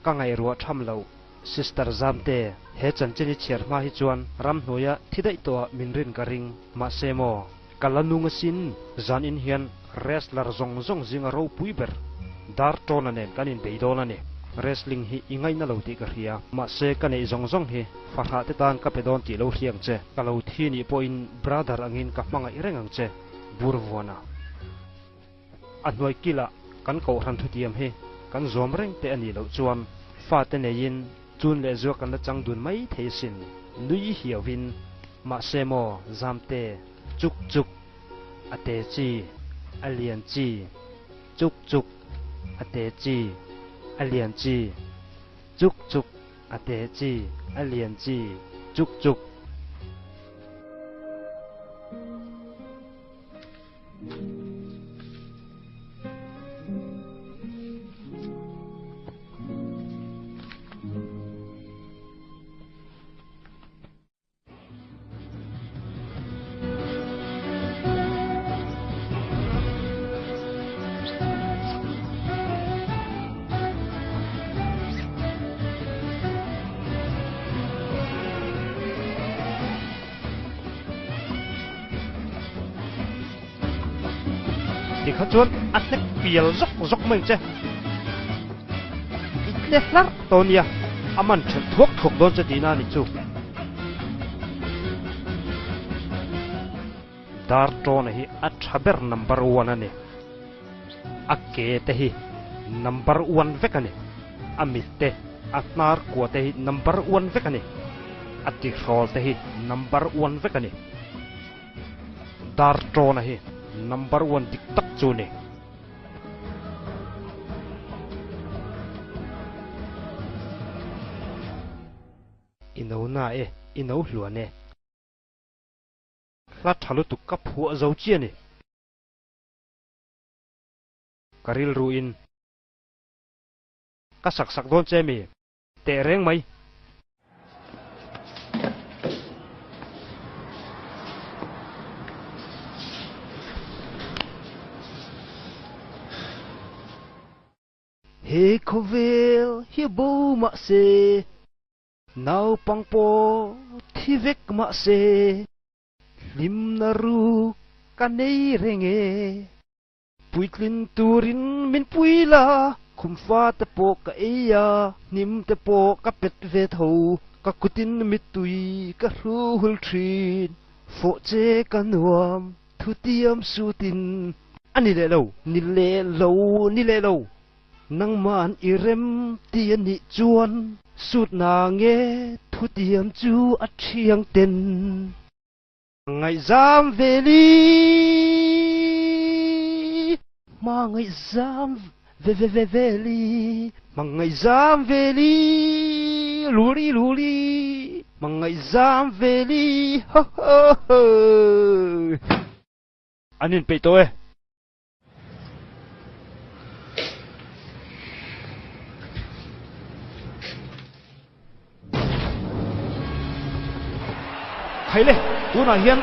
Ka ngaihruah tham lo. Sister Zamte, he chanchin i chhiar hma hi chuan ramhnuaia thi daih tawhah min rin ka ring. Mahse maw, ka la nung asin, zan in hian wrestler zawng zawng zinga ropui ber Dartawna nen kan inbei dawn a ni. Wrestling hi i ngaihna lo tih ka hria, mahse ka neih zawng zawng hi fahrah te tan ka pe dawn tih lo hria ang che. Ka lo thi nih pawhin brother angin ka hmangaih reng ang che, Burvuana. A hnuai kilah kan kohhran thutiam hi kan zawm reng te a nih loh chuan fate neiin chun leh zuak kan la chang dun mai thei asin, nui hiauhin. Mahse maw Zamte, chuk chuk, a te chi, a lian chi, chuk chuk, a te chi, a lian chi, chuk chuk, a te chi, a lian chi, chuk chuk. Tikha chuan a hlek pial zawk zawk mai ang che. I tle hlarh tawh nia, a man ṭhelh thuak thuak dawn che tihna a nih chu. Darṭawna hi a ṭha ber number one a ni. A ke te hi number one vek a ni. A mit te, a hnar kua te hi number one vek a ni. A tihrawl te hi number one vek a ni. Darṭawna hi number one dik tak chu a ni. I no na e, i no hluan e. Hla tha lutuk ka phuah zo chiah a ni. Ka rilruin ka sak sak dawn che mi? Teh reng mai. He khawvel hi bo mah se, naupang pawh thi vek mah se, hlimna ruk ka nei reng e. Puitlin turin min pui la, khumfa te pawh ka ei a, hnim te pawh ka pet ve tho, ka kutin mittui ka hru hul thin, fawh che ka nuam, thutiam sutin. A ni leh lo, ni leh lo, ni leh lo, nangman i rem ti a nih chuan sut na nge thutiam chu a thiang ten. Ngaihzam veli Hma ngaihzam ve ve ve veli Hma ngaihzam veli Luli luli Hma ngaihzam veli Ho ho ho An inpeih tawh e. Khaile, tunah hian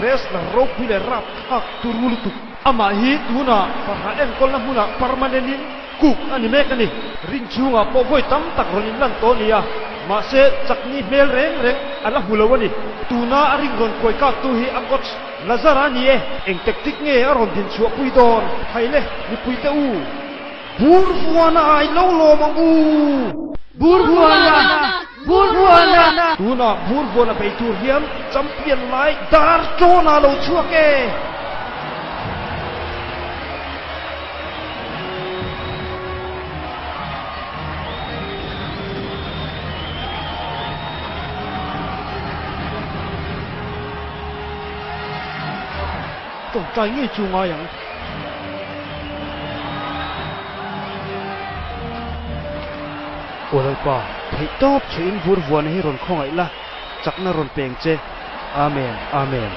wrestler ropui leh rapthlak turu lutuk. Amah hi tunah fahrah enkawlna hmunah permanent in cook a ni mek a ni. Ring chhungah pawh vawi tam tak rawn inlan tawh a ni a, mahse chakni hmel reng reng a la hmu lo a ni. Tuna a ring rawn kuai kaktu hi a coach Lazara a ni e. Eng tactic nge a rawn din chhuahpui dawn? Khaile, mipuite u! Bur vuana ai lo lawm ang u! Bur vuana! Bur vuana! Tunah bur vuana bei tur hian champion lai dar ṭawn a lo chhuak e! Tawngtai ngei chu ngai ang. Aw Lalpa, theih tawp che in vur vuana hi rawn khawngaih la, chakna rawn peng che. Amen, Amen.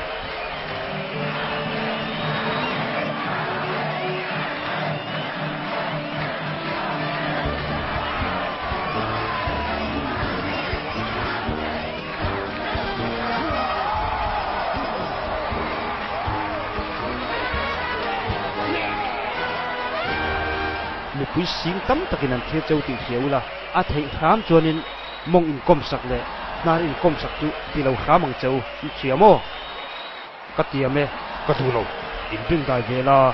Mipui sing tam takin an thlir cheu tih hria ula, a theih hram chuanin mawng inkawm sak leh hnar inkawm sak chu ti lo hram ang che u, in hria maw? Ka tiam e, ka duh lo, inbengdai ve la.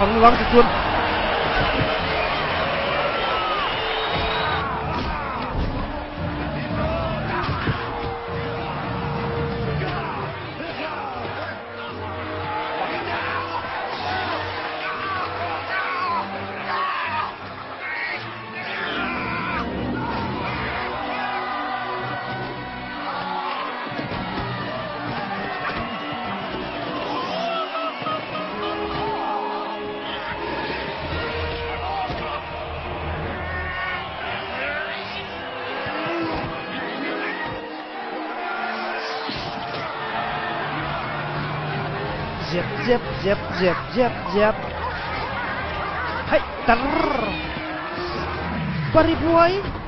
Khanglang te chuan Zep zep zep zep zep zep Hei tar Pari buai.